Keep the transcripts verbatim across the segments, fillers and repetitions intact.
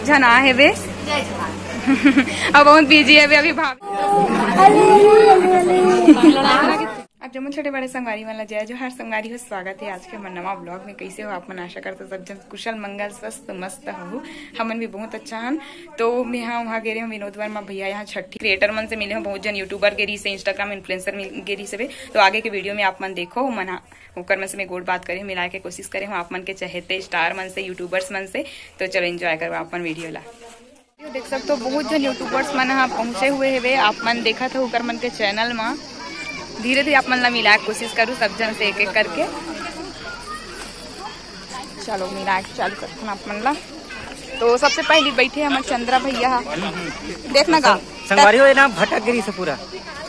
झन आ हेबे। अब बहुत बिजी हेबे अभी भाभी। अब जम्मो छोटे बड़े संगवारी मन ला जय जोहार। संगवारी हो, स्वागत हे आज के हमर नवा ब्लॉग में। कैसे हो आप मन? आशा करत हो सब झन कुशल मंगल स्वस्थ मस्त हो। हमन भी बहुत अच्छा हन। तो मैं हा वहाँ गे रहे हूँ विनोद वर्मा भैया यहाँ छट्ठी क्रिएटर मन से मिले हूँ, बहुत झन यूट्यूबर गे रही से, इंस्टाग्राम इन्फ्लुएंसर मिल गे रही से। तो आगे के वीडियो में आप मन देखो मन हा ओकर मन से मैं गोठ बात करे हूँ, मिलाए के कोशिश करे हूँ आप मन के चहेते स्टार मन से, यूट्यूबर्स मन से। तो चलो एंजॉय करो आप मन वीडियो ला। देख सकते हो बहुत झन यूट्यूबर्स मन ह पहुंचे हुए हेवे, आप मन देखत हो ओकर मन के चैनल म। धीरे धीरे आप मन ला मिलाए के कोशिश करू सब झन से एक एक करके। चलो मिलाए के चालू करथन आप मन ला। तो सबसे पहली बैठे हमर चंद्रा भैया ह। देखना गा। संगवारी हो, ये ना भटक गे रहिस हे पूरा।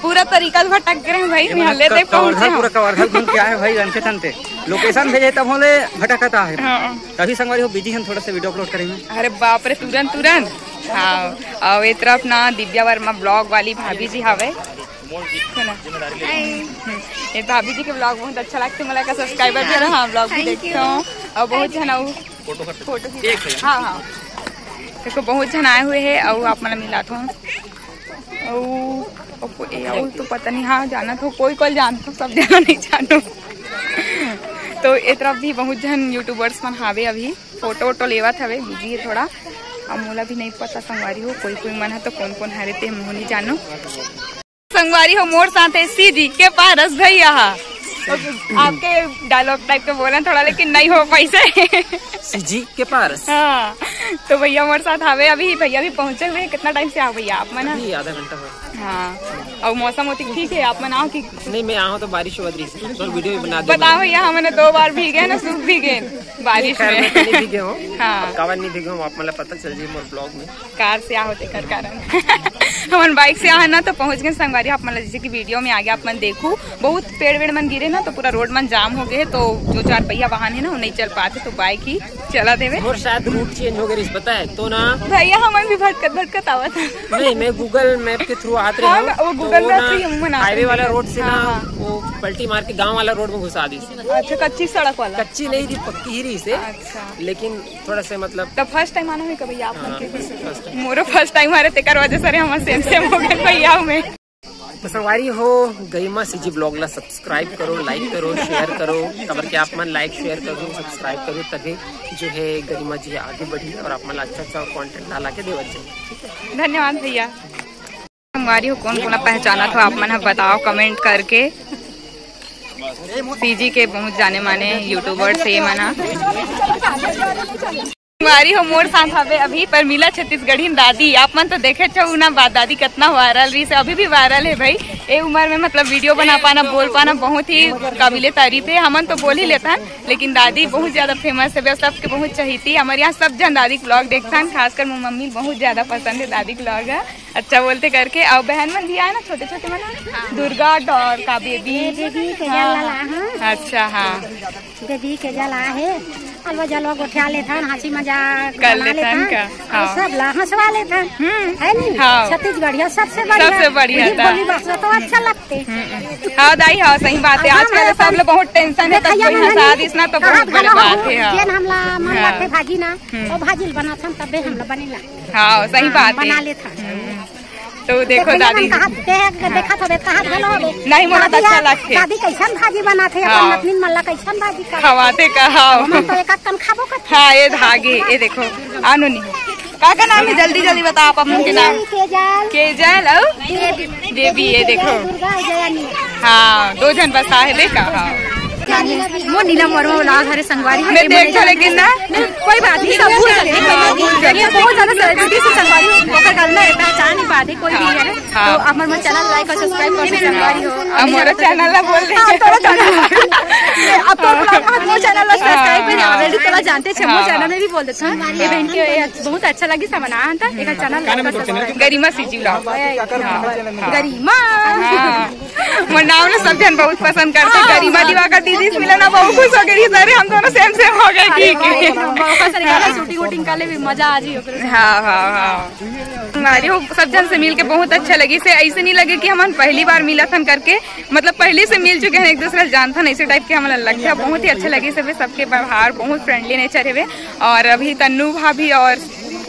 पूरा तरीका से भटक गे रहे भाई, ये मैं मतलब हल्ले तक कवर्धा, पहुंचे हूँ। पूरा कवर्धा घूम के आए भाई, अंते तंते। लोकेशन भेजे तब होले भटकता है। हाँ। तभी संगवारी हो बिजी हम थोड़ा सा वीडियो अपलोड करेंगे। अरे बाप रे, तुरंत तुरंत। हाँ, और ये तरफ ना दिव्या वर्मा ब्लॉग वाली भाभी जी हवे। है ना? हम्म, ये भाभी जी के ब्लॉग बहुत अच्छा लगता है, मला का सब्सक्राइबर भी है ना, हाँ, ब्लॉग भी देखता हूँ। और बहुत झन आऊ फोटो खींच-, हाँ, हाँ। देखो बहुत झन आए हुए हैं और आप मन मिलात हो। अउ, अउ को-, ए, अउ तो पता नहीं, हाँ, जानत हो, कोई कोई जानत हो, सब जना नहीं जानो। तो ए तरफ भी बहुत झन यूट्यूबर्स मन हावे, अभी फोटो वोटो लेवत हवे, बिजी है थोड़ा। अब मोला भी नहीं पता संगवारी हो, कोई कोई मन है तो कौन कौन हरे ते मोह नहीं जानो। संगवारी हो, मोर साथ है सीजी के पारस भैया हा। आपके डायलॉग टाइप के बोले थोड़ा, लेकिन नहीं हो पैसे। सीजी के पारस। हाँ, तो भैया मोर साथ आवे, अभी भैया भी पहुंचे हुए हैं। कितना टाइम से आओ भैया आप मन? अभी आधा घंटा हुआ। हाँ, और मौसम होती ठीक है, आप मन आओ कि? नहीं, मैं आऊँ तो बारिश हुआ रही, तो वीडियो भी बना दे। बताओ भैया, हमने दो बार भीगे ना, सूख भी गए बारिश खैर, में। मैं तो नहीं भीगे हूँ। हाँ। अब काबर नहीं भीगे हूँ, आप मतलब पता चल जाए मोर ब्लॉग में। कार से आ होते कर कारण। हमन बाइक से आ ना, तो पहुंच गए संगवारी। आप मन ला जैसे कि वीडियो में आगे आप मन देखू, बहुत पेड़ वेड़ मन गिरे ना, तो पूरा रोड मन जाम हो गए, तो जो चार पहिया वाहन है ना, वो नहीं चल पाते, तो बाइक ही चला देवे। मोर शायद रूट चेंज हो गए, पता है तो ना। भैया हमन भी भटकत भटकत आवत है। नहीं, मैं गूगल मैप के थ्रू आत रहे हाँ, हूँ, वो तो गूगल वो मैप ना से ही हमन आते हाईवे हैं। वाला रोड से ना, हाँ, हाँ। वो पलटी मार के गाँव वाला रोड में घुसा दी। अच्छा, कच्ची सड़क वाला? कच्ची नहीं थी, पक्की ही रही से। अच्छा। लेकिन थोड़ा सा मतलब तब फर्स्ट टाइम आना हुई कभी आप मन हाँ, के? First time. मोरो फर्स्ट टाइम आ रहे, तेकर वजह से रे हमर सेम सेम हो गए भैया में। तो संगवारी हो, गरिमा सीजी ब्लॉग ला सब्सक्राइब करो, लाइक करो, शेयर करो, काबर कि आप मन लाइक, शेयर करो, सब्सक्राइब करो, तभी जो है गरिमा जी आगे बढ़ी और आप मन ला अच्छा अच्छा कंटेंट ला ला के देवत जाए। ठीक है, धन्यवाद भैया। संगवारी हो, कौन कोन ला पहचानत हो आप मन ह बताओ कमेंट करके। सीजी के बहुत जाने माने यूट्यूबर से ये मन ह। संगवारी हो, मोर साथ हवे अभी परमिला छत्तीसगढ़ी दादी। आप मन तो देखे छो ना, बा दादी कितना वायरल रही से, अभी भी वायरल है भाई। ए उम्र में मतलब वीडियो बना पाना, बोल पाना बहुत ही काबिले तारीफ है। हमन तो बोल ही लेथन, लेकिन दादी बहुत ज्यादा फेमस है, सबके बहुत चहीती। हमारे यहाँ सब जन दादी के ब्लॉग देखथन, खासकर मोर मम्मी बहुत ज्यादा पसंद है दादी के ब्लॉग है। अच्छा बोलते करके। और बहन मन भी आए ना, छोटे छोटे मन, हाँ। दुर्गा और का बेबी? ये बेबी के हाँ, जल हाँ। हाँ। अच्छा, हाँ। बेबी के जल आहे, अलवा जलवा गोठिया लेथन, हंसी मजाक कर बना लेथन लेथन। का? और हाँ। सब ला हंसवा लेथन, हम्म। है नी? हाँ। छत्तीसगढ़िया सबसे बढ़िया। सबसे बढ़िया ये था। बोली भाषा तो अच्छा लगते। हम्म। हाँ दाई, हाँ, सही बात है। हाँ, आजकल हाँ, सब लोग बहुत टेंशन है, तब देखा कोई ये हंसा मम्मी, दिस ना तो कहा बहुत बड़े घलो बात हो, है, हाँ। जेन हमला मन हाँ। लगते भाजी ना, हम्म। वो भाजी बनाथन तबे हमला बनेला। हाँ, सही हाँ, बात है। बना लेथन। हम्म। तो देखो देखो ना, दादी। कहा, देख, हाँ। देखा तो, कहा, चलो, नहीं, मोला तो दादी अच्छा यार, लगथे। दादी कैसन भाजी बनाथे, अपन हाँ। नतनीन मन ला कैसन भाजी करे। खवाथे का, हाँ। हमन तो एक एक कन खाबो करथे। हाँ, ये धागे, ये देखो, आनो नहीं। का, का नाम है? जल्दी, जल्दी बताओ आप अपन के नाम। केजल। केजल, और? बेबी। बेबी, ये केजल, देखो। दुर्गा, जयानी। हाँ, दो जन बस आहे, देखा, हाँ। मोर नीलम वर्मा vlog हरे संगवारी हो। मैं देख तो लेकिन ना। नहीं, कोई बात नहीं, सब भूल जाते हैं। हाँ, भूल जाते हैं। बहुत ज्यादा सेलिब्रिटी से संगवारी हो, ओकर करना है, पहचान नहीं पाते कोई भी है ना। हाँ। तो आप मन चैनल लाइक और सब्सक्राइब कर संगवारी हो। अब मोर चैनल ला बोल दे। हाँ, तोरा चैनल। अब तो आप मोर चैनल ला सब्सक्राइब कर हाँ। Already तोला जानते छे, मोर हाँ, चैनल हाँ। में भी बोल देते हैं। ये बहन के ये बहुत अच्छा लगी समना था, एक चैनल लाइक और सब्सक्राइब। गरिमा सीजी vlog। हाँ। गरिमा। हाँ। मोर नाम ला सब जन बहुत पसंद करथे। हाँ। गरिमा दिवाकर दीदी से मिले ना बहुत खुश हो गई। अरे हम दोनों सेम सेम हो गए। ठीक है। शूटिंग वूटिंग कर ले भी मजा आ जी ओकरे से। हाँ, हाँ, हाँ। हमारी वो सब जन से मिलके बहुत अच्छा लगे। से ऐसे नहीं लगे कि हमन पहली बार मिलत हन करके, मतलब पहले से मिल चुके हैं, एक दूसरे से जानत हन, ऐसे टाइप के हमन लगथे। बहुत ही अच्छा लगे सब, सबके व्यवहार बहुत फ्रेंडली नेचर है। और अभी तन्नू भाभी और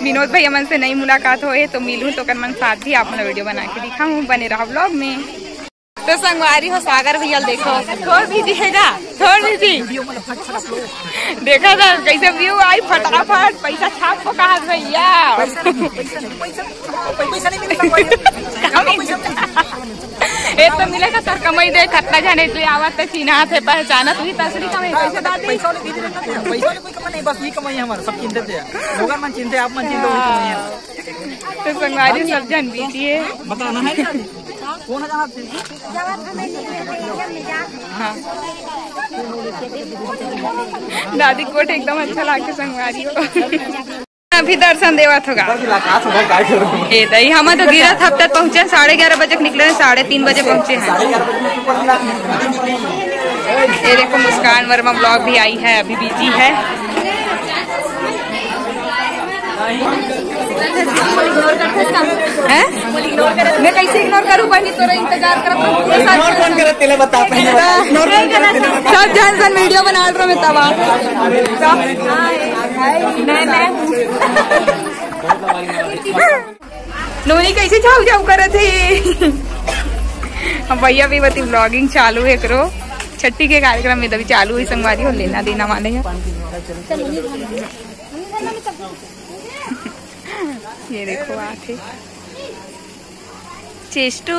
विनोद भैया मन से नई मुलाकात होए हे, तो मिलहूँ तो ओकर मन साथ भी आप मन ला वीडियो बना के दिखाहूँ, बने रहा व्लॉग में। तो संगवारी हो, सागर भैया ल देखो, थोड़ बिजी हे गा, थोड़ बिजी। देखा था कैसे व्यू आई, फटाफट पैसा छाप को कहा भैया। पैसा नहीं, पैसा नहीं, पैसा नहीं, पैसा नहीं मिलेगा, पैसा नहीं। कहाँ मिलता? ए तो मिलेगा सर, कमाई दे, खतना जाने ले आवत है, चिन्हात है, पहचानत हुई, तसली कमाई, पैसा डाल दे। पैसा वाले भेज रहे ना, पैसा वाले कोई कमाई नहीं, बस ये कमाई है हमारा, सब चिंते थे। लोगन मन चिंते, आप मन चिंते, वही कमाई है। तो संगवारी सब जन बीती है। बताना है क्या? कौन है, कहाँ से? हाँ। दादी कोट एकदम अच्छा लागथे संगवारी हो। अभी दर्शन देवत होगा। ए दई, हम तो गिरत हफ्ता पहुँचे, साढ़े ग्यारह बजे के निकले हैं, साढ़े तीन बजे पहुँचे हैं। ये देखो, मुस्कान वर्मा व्लॉग भी आई है, अभी बिजी है। हैं? मैं कैसे इग्नोर करूँ बहनी, तोरा इंतजार करत हूँ। इग्नोर कौन करत, तेला बता पहले बता। इग्नोर कौन करत, तेला बता। सब जन जन वीडियो बना रहे मैं तब। मैं, मैं। नोनी कैसे झाऊ झाऊ करत हे। अब भैया भी बती व्लॉगिंग चालू है करो। छट्ठी के कार्यक्रम में तभी चालू हुई संगवारी हो, लेना देना वाले हैं। ये देखो आथे चेस्टू,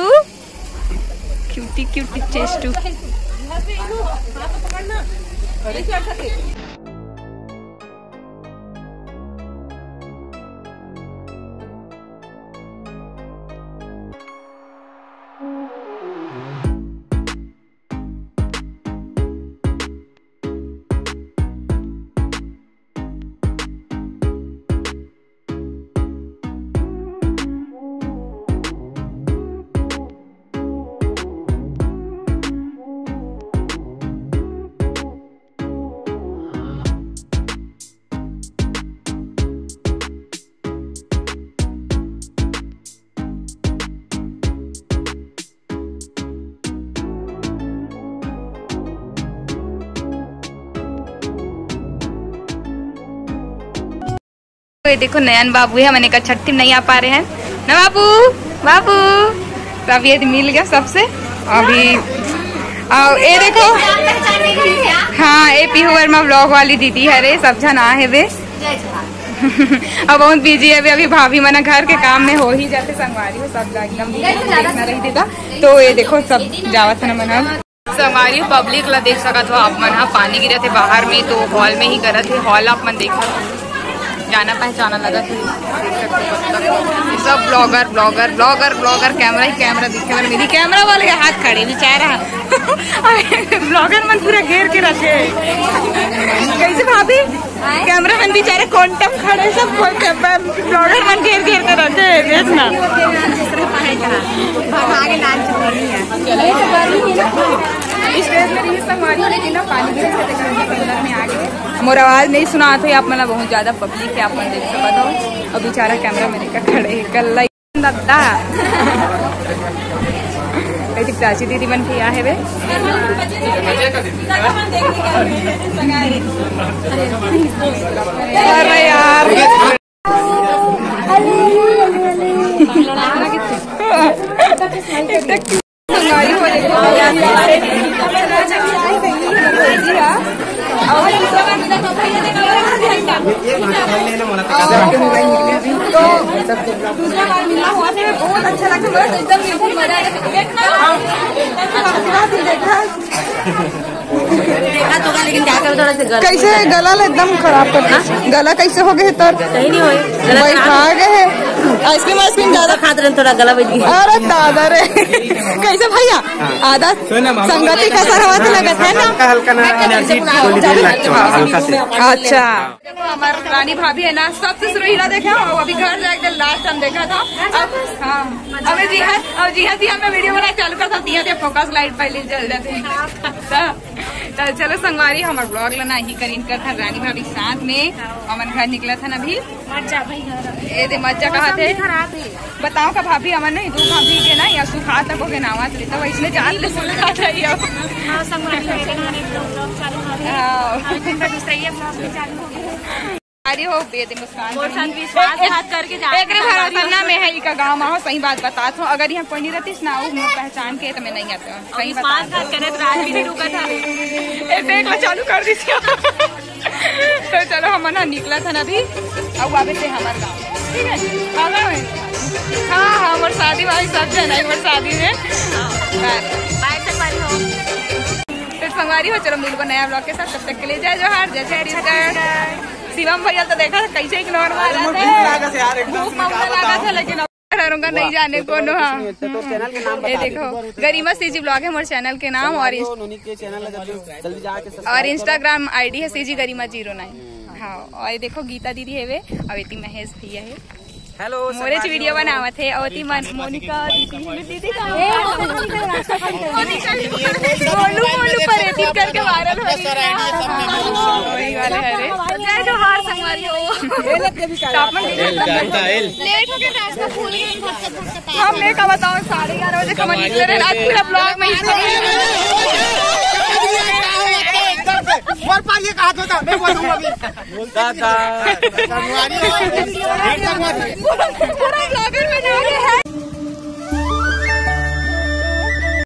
क्यूटी क्यूटी चेस्टू। तो ये देखो, नयन बाबू है, हमने का छट्ठी में नहीं आ पा रहे हैं ना बाबू। बाबू, तो अभी ये मिल गया सबसे। अभी आओ, ये देखो, हाँ, ये पीहू वर्मा व्लॉग वाली दीदी है रे, सब झन आ है वे। अब बहुत बिजी है अभी, अभी भाभी मना घर के काम में हो ही जाते संगवारी हो, सब एकदम देखना रही थी। तो ये देखो, सब जावत है ना मना। संगवारी पब्लिक ला देख सकत हो आप मन ह, पानी गिरत हे बाहर में, तो हॉल में ही करत हे। हॉल आप मन देखत हो, जाना पहचाना लगत हे। सब blogger, blogger, blogger, blogger, camera ही कैमरा दिखे बर मिली। कैमरा वाले के हाथ खड़े बेचारा। ब्लॉगर मन पूरा घेर के रखे। कैसे भाभी? कैमरा मैन बेचारे क्वांटम खड़े, सब कोई कैमरा ब्लॉगर मन घेर घेर के रखे हैं, देख ना। स्टेज में रही संगवारी, लेकिन ना पानी गिरे से देखा हम अंदर में आ गए। मोर आवाज नहीं सुनात हे आप मन ला, बहुत ज्यादा पब्लिक है, आप मन देख सकत हो। और बेचारा कैमरा मैन का खड़े है, कल्ला दद्दा। ऐसी प्राची दीदी मन के यहाँ है वे। अरे यार। तो दूसरा बार मिलना हुआ था, बहुत अच्छा लगा, बस एकदम बिल्कुल मजा आया। देखा तो होगा, लेकिन क्या करूँ, थोड़ा सा गला कैसे गला ला एकदम खराब कर दिया। गला कैसे हो गए तोर? सही नहीं होए, गला बैठा खराब। गए है। आइसक्रीम, आइसक्रीम ज्यादा खात रहे, थोड़ा गला बैठ गया। अरे दादा रे, कैसे भैया? आधा सुन ना, मामा। संगति का सरवा तो लगत है ना? हल्का हल्का ना एनर्जी थोड़ी देर लगता है, हल्का से। अच्छा। देखो, हमार रानी भाभी है ना, सबसे शुरू हीरा देखे हो, अभी घर जाके लास्ट टाइम देखा था। अब, हाँ, अबे जी हाँ, अब जी हाँ, जी हाँ, मैं वीडियो बना चालू करता हूँ, जी हाँ, फोकस लाइट पहले जल जाते हैं। तो, तो चलो संगवारी, हमार ब्लॉग लेना ही करीन कर था रानी भाभी के साथ में, हमन घर निकला था ना अभी। मत जा भाई घर। ए दे, मत जा, कहा थे? खराब है। बताओ का भाभी, हमन नहीं, दो भाभी के ना, या सुखा तक हो गए नावा, तो वैसने जान ले सुखा चाहिए। हाँ, संगवारी हो गए ना, एक दो ब्लॉग चालू हो गए। हाँ। और फिर दूसरा ये ब्लॉग भी चालू हो गया। अरे हो, बेदे मुस्कान। मोर साथ विश्वासघात करके जात एकरे भरोसा ना में है, इका गाँव में हो, सही बात बतात हो। अगर यहाँ कोई नहीं रहतीस ना, वो मोर पहचान के, तो मैं नहीं आते हो। सही बता विश्वासघात करे तो रात भी नहीं रुका था। ए, देख लो, चालू कर दी। तो चलो, हम ना निकला था ना अभी, अब वापस से हमारे गाँव, ठीक है? हाँ, हाँ, हाँ, हाँ, हमारे शादी वाली सब जन है, हमारे शादी में। हाँ। बाय संगवारी हो। फिर संगवारी हो, चलो मिलबो नया ब्लॉग के साथ, तब तक के लिए जय जोहार, जय छत्तीसगढ़। शिवम भैया तो देखा कैसे इग्नोर मारा था। भूख मामला लगा था, लेकिन अब डरूंगा नहीं जाने को, नो, हाँ। तो चैनल के नाम ये बता देखो, गरिमा सीजी ब्लॉग है मोर चैनल के नाम, और इंस- नोनी के चैनल है, जल्दी जाके और इंस्टाग्राम आईडी है सीजी गरिमा जीरो नाइन। हाँ, और ये देखो गीता दीदी है वे, और इति महेश भैया है। हेलो, मोरे च वीडियो बनावत है, और इति मन-, मोनिका दीदी है, दीदी का मोनिका दीदी। मोनिका दीदी। मोलू, मोलू पर एडिट करके वायरल हो रही है। हाँ, वही वाला है रे। जय जोहार संगवारी हो। लेट हो गया रास्ता भूल गए, हम नहीं का बताओ, साढ़े ग्यारह बजे खबर निकले रहे, रात पूरा ब्लॉग में ही। और पाल ये कहा था, मैं बोलूंगा अभी। दादा। पूरा ब्लॉगर में जाके है।